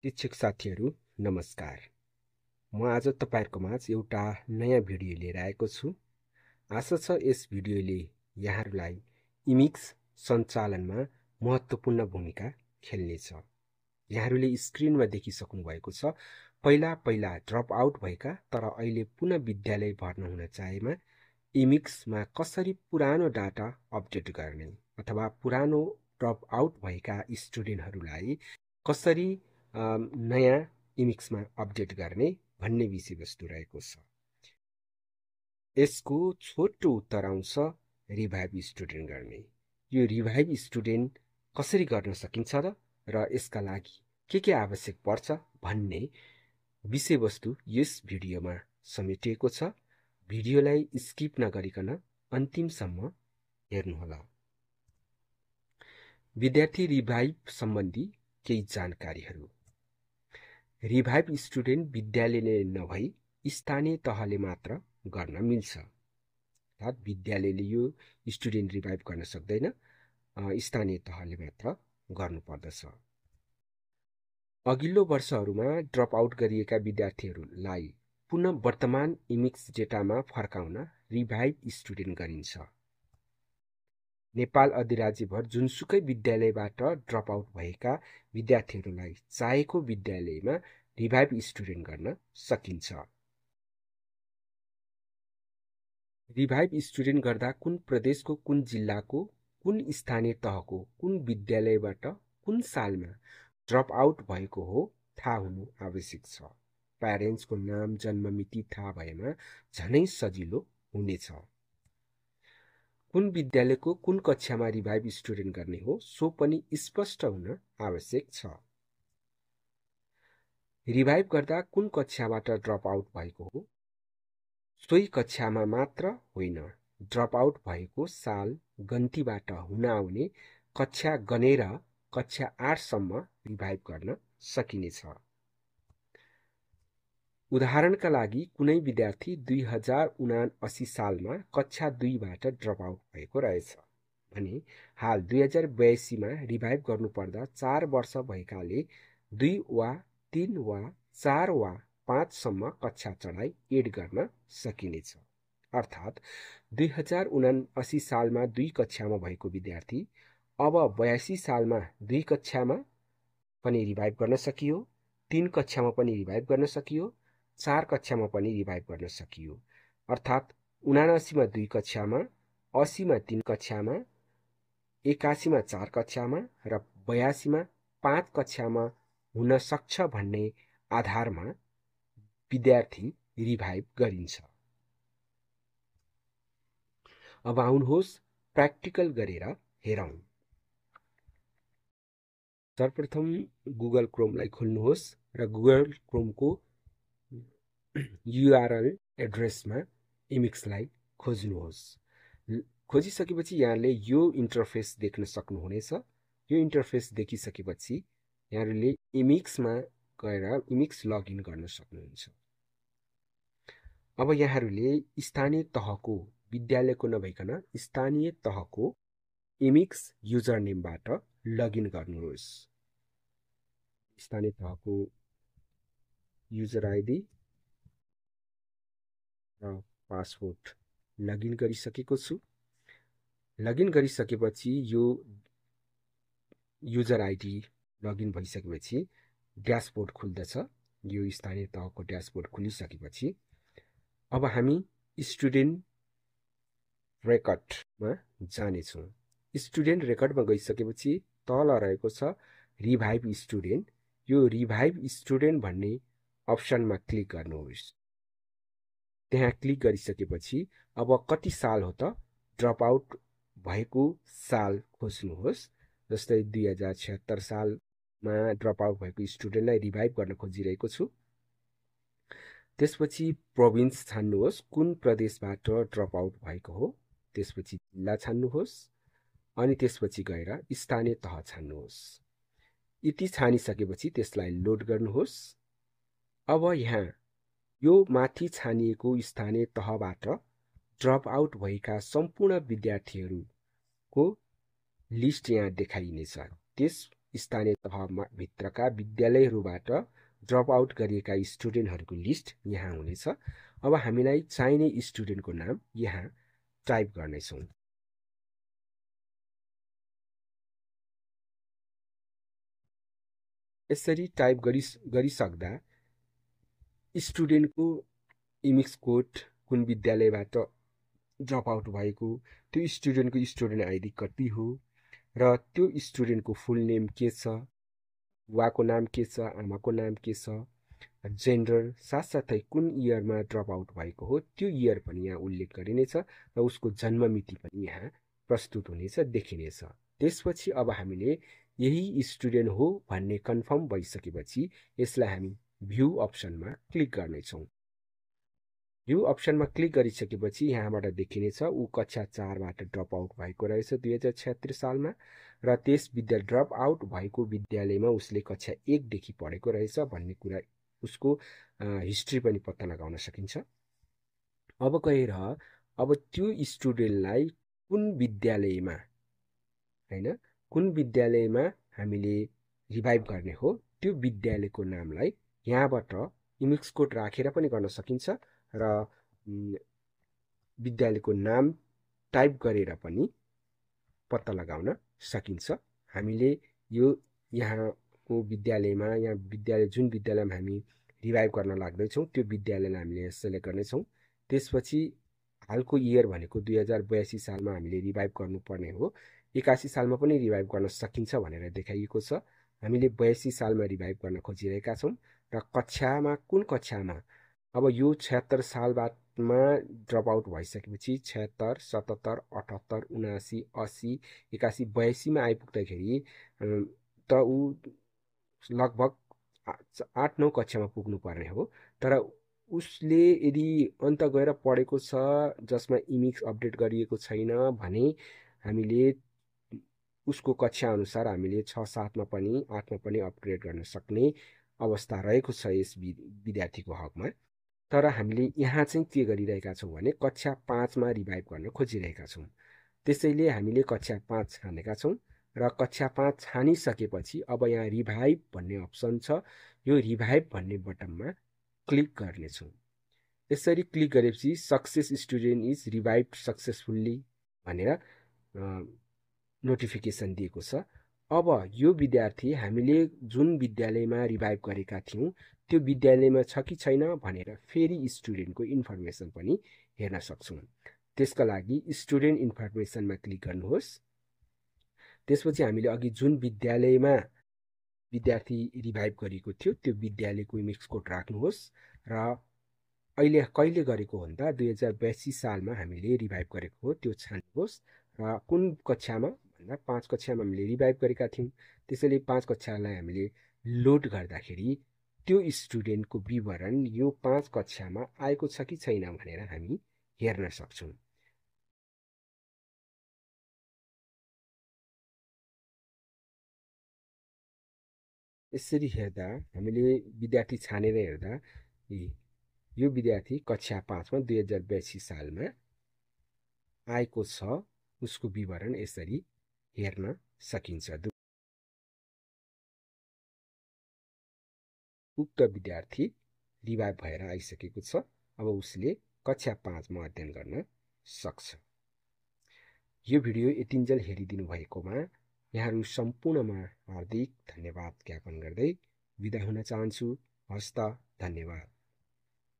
शिक्षक साथीहरू नमस्कार। म आज तपाईहरुको माझ एउटा नयाँ भिडियो लिएर आएको छु। आशा छ यस भिडियोले यहाँहरूलाई इमिक्स सञ्चालनमा महत्त्वपूर्ण भूमिका खेल्नेछ। यहाँहरूले स्क्रिनमा देखिसक्नु भएको छ पहिला ड्रप आउट भएका तर अहिले पुनः विद्यालय भर्ना हुन चाहेमा इमिक्समा कसरी पुरानो डाटा अपडेट गर्ने अथवा पुरानो ड्रप आउट भएका स्टुडेन्टहरूलाई कसरी नयाँ इमिक्समा अपडेट गर्ने भन्ने विषयवस्तु रहेको छ। यसको छोटो उत्तर आउँछ रिभाइभ स्टुडेन्ट गर्ने। यो रिभाइभ स्टुडेन्ट कसरी गर्न सकिन्छ र यसका लागि के आवश्यक पर्छ भन्ने विषयवस्तु यस भिडियोमा समेटिएको छ। भिडियोलाई स्किप नगरिकन अन्तिमसम्म हेर्नुहोला। विद्यार्थी रिभाइभ सम्बन्धी केही जानकारीहरू। रिभाइभ स्टुडेन्ट विद्यालयले नभई स्थानीय तहले मात्र गर्न मिल्छ। अर्थात् विद्यालयले यो स्टुडेन्ट रिभाइभ गर्न सक्दैन, स्थानीय तहले मात्र गर्नुपर्दछ। अघिल्लो वर्षहरूमा ड्रप आउट गरिएका विद्यार्थीहरूलाई पुनः वर्तमान इमिक्स डेटामा फर्काउन रिभाइभ स्टुडेन्ट गरिन्छ। नेपाल अधिराज्यभर जुनसुकै विद्यालयबाट ड्रप आउट भएका विद्यार्थीहरूलाई चाहेको विद्यालयमा रिभाइभ स्टुडेन्ट गर्न सकिन्छ। रिभाइभ स्टुडेन्ट गर्दा कुन प्रदेशको कुन जिल्लाको कुन स्थानीय तहको कुन विद्यालयबाट कुन सालमा ड्रप आउट भएको हो थाहा हुनु आवश्यक छ। प्यारेन्ट्सको नाम जन्ममिति थाहा भएमा झनै सजिलो हुनेछ। कुन विद्यालयको कुन कक्षामा रिभाइभ स्टुडेन्ट गर्ने हो सो पनि स्पष्ट हुन आवश्यक छ। रिभाइभ गर्दा कुन कक्षाबाट ड्रप आउट भएको हो सोही कक्षामा मात्र होइन, ड्रप आउट भएको साल गन्तीबाट हुन आउने कक्षा गनेर कक्षा 8 सम्म रिभाइभ गर्न सकिनेछ। उदाहरणका लागि कुनै विद्यार्थी 2079 सालमा कक्षा 2 बाट ड्रप आउट भएको रहेछ भने हाल 2082 मा रिभाइभ गर्नुपर्दा 4 वर्ष भएकाले 2 वा 3 वा 4 वा 5 सम्म कक्षा चढाई एड गर्न सकिनेछ। अर्थात् 2079 सालमा 2 कक्षामा भएको विद्यार्थी अब 82 सालमा 2 कक्षामा पनि रिभाइभ गर्न सकियो, 3 कक्षामा पनि रिभाइभ गर्न सकियो, 4 कक्षामा पनि रिभाइभ गर्न सकियो। अर्थात् 79 मा 2 कक्षामा, 80 मा 3 कक्षामा, 81 मा 4 कक्षामा र 82 मा 5 कक्षामा हुन सक्छ भन्ने आधारमा विद्यार्थी रिभाइभ गरिन्छ। अब आउनुहोस् प्र्याक्टिकल गरेर हेरौं। सर्वप्रथम गुगल क्रोमलाई खोल्नुहोस् र गुगल क्रोमको URL एड्रेसमा इमिक्सलाई खोज्नुहोस्। खोजिसकेपछि यहाँले यो इन्टरफेस देख्न सक्नुहुनेछ। यो इन्टरफेस देखिसकेपछि यहाँले इमिक्समा गएर इमिक्स लगइन गर्न सक्नुहुन्छ। अब यहाँले स्थानीय तहको विद्यालयको नभइकन स्थानीय तहको इमिक्स युजर नेमबाट लगइन गर्नुहोस्। स्थानीय तहको युजर आइडी र पासवर्ड लगइन गरिसकेको छु। लगइन गरिसकेपछि यो युजर आइडी लगइन भइसकेपछि ड्याशबोर्ड खुल्दछ। यो स्थानीय तहको ड्याशबोर्ड खुलिसकेपछि अब हामी स्टुडेन्ट रेकर्डमा जानेछौँ। स्टुडेन्ट रेकर्डमा गइसकेपछि तल रहेको छ रिभाइभ स्टुडेन्ट। यो रिभाइभ स्टुडेन्ट भन्ने अप्सनमा क्लिक गर्नुहोस्। त्यहाँ क्लिक गरिसकेपछि अब कति साल हो त ड्रप आउट भएको साल खोज्नुहोस्। जस्तै 2076 सालमा ड्रप आउट भएको स्टुडेन्टलाई रिभाइभ गर्न खोजिरहेको छु। त्यसपछि प्रोभिन्स छान्नुहोस्, कुन प्रदेशबाट ड्रप आउट भएको हो। त्यसपछि जिल्ला छान्नुहोस् अनि त्यसपछि गएर स्थानीय तह छान्नुहोस्। यति छानिसकेपछि त्यसलाई लोड गर्नुहोस्। अब यहाँ यो माथि छानिएको स्थानीय तहबाट ड्रप आउट भएका सम्पूर्ण विद्यार्थीहरूको लिस्ट यहाँ देखाइनेछ। त्यस स्थानीय तहमा भित्रका विद्यालयहरूबाट ड्रप आउट गरिएका स्टुडेन्टहरूको लिस्ट यहाँ हुनेछ। अब हामीलाई चाहिने स्टुडेन्टको नाम यहाँ टाइप गर्नेछौँ। यसरी टाइप गरिसक्दा स्टुडेन्टको इमिक्स कोड, कुन विद्यालयबाट ड्रप आउट भएको, त्यो स्टुडेन्टको स्टुडेन्ट आइडी कति हो र त्यो स्टुडेन्टको फुल नेम के छ, बुवाको नाम के छ, आमाको नाम के छ, जेन्डर, साथसाथै कुन इयरमा ड्रप आउट भएको हो त्यो इयर पनि यहाँ उल्लेख गरिनेछ र उसको जन्म मिति पनि यहाँ प्रस्तुत हुनेछ, देखिनेछ। त्यसपछि अब हामीले यही स्टुडेन्ट हो भन्ने कन्फर्म भइसकेपछि यसलाई हामी भ्यू अप्सनमा क्लिक गर्नेछौँ। भ्यू अप्सनमा क्लिक गरिसकेपछि यहाँबाट देखिनेछ ऊ कक्षा 4बाट ड्रप आउट भएको रहेछ 2076 सालमा र त्यस ड्रप आउट भएको विद्यालयमा उसले कक्षा 1 देखि पढेको रहेछ भन्ने कुरा, उसको हिस्ट्री पनि पत्ता लगाउन सकिन्छ। अब गएर अब त्यो स्टुडेन्टलाई कुन विद्यालयमा हैन कुन विद्यालयमा हामीले रिभाइभ गर्ने हो त्यो विद्यालयको नामलाई यहाँबाट इमिक्स कोड राखेर पनि गर्न सकिन्छ र विद्यालयको नाम टाइप गरेर पनि पत्ता लगाउन सकिन्छ। हामीले यो यहाँको विद्यालयमा, यहाँ विद्यालय जुन विद्यालयमा हामी रिभाइभ गर्न लाग्दैछौँ त्यो विद्यालयलाई हामीले सेलेक्ट गर्नेछौँ। त्यसपछि हालको इयर भनेको 2082 सालमा हामीले रिभाइभ गर्नुपर्ने हो, 81 सालमा पनि रिभाइभ गर्न सकिन्छ भनेर देखाइएको छ। हामीले 82 सालमा रिभाइभ गर्न खोजिरहेका छौँ र कक्षामा कुन कक्षामा, अब यो 76 सालमा ड्रप आउट भइसकेपछि 76, 77, 78, 79, 80, 81, 82मा आइपुग्दाखेरि त ऊ लगभग 8-9 कक्षामा पुग्नुपर्ने हो। तर उसले यदि अन्त गएर पढेको छ जसमा इमिक्स अपडेट गरिएको छैन भने हामीले उसको कक्षा अनुसार हामीले 6, 7मा पनि 8मा पनि अपग्रेड गर्न सक्ने अवस्था रहेको छ यस विद्यार्थीको हकमा। तर हामीले यहाँ चाहिँ के गरिरहेका छौँ भने कक्षा 5मा रिभाइभ गर्न खोजिरहेका छौँ। त्यसैले हामीले कक्षा 5 छानेका छौँ र कक्षा 5 छानिसकेपछि अब यहाँ रिभाइभ भन्ने अप्सन छ, यो रिभाइभ भन्ने बटनमा क्लिक गर्नेछौँ। यसरी क्लिक गरेपछि success student is revive successfully भनेर नोटिफिकेसन दिएको छ। अब यो विद्यार्थी हामीले जुन विद्यालयमा रिभाइभ गरेका थियौँ त्यो विद्यालयमा छ कि छैन भनेर फेरि स्टुडेन्टको इन्फर्मेसन पनि हेर्न सक्छौँ। त्यसका लागि स्टुडेन्ट इन्फर्मेसनमा क्लिक गर्नुहोस्। त्यसपछि हामीले अघि जुन विद्यालयमा विद्यार्थी रिभाइभ गरेको थियो त्यो विद्यालयको इमिक्स कोड राख्नुहोस् र अहिले कहिले गरेको भन्दा 2082 सालमा हामीले रिभाइभ गरेको हो त्यो छान्नुहोस् र कुन कक्षामा भन्दा 5 कक्षामा हामीले रिभाइभ गरेका थियौँ। त्यसैले 5 कक्षालाई हामीले लोड गर्दाखेरि त्यो स्टुडेन्टको विवरण यो 5 कक्षामा आएको छ कि छैन भनेर हामी हेर्न सक्छौँ। यसरी हेर्दा हामीले विद्यार्थी छानेर हेर्दा यो विद्यार्थी कक्षा 5मा 2082 सालमा आएको छ, उसको विवरण यसरी हेर्न सकिन्छ। उक्त विद्यार्थी रिभाइभ भएर आइसकेको छ, अब उसले कक्षा 5मा अध्ययन गर्न सक्छ। यो भिडियो यतिन्जेल हेरिदिनु भएकोमा यहाँहरू सम्पूर्णमा हार्दिक धन्यवाद ज्ञापन गर्दै बिदा हुन चाहन्छु। हस्त, धन्यवाद।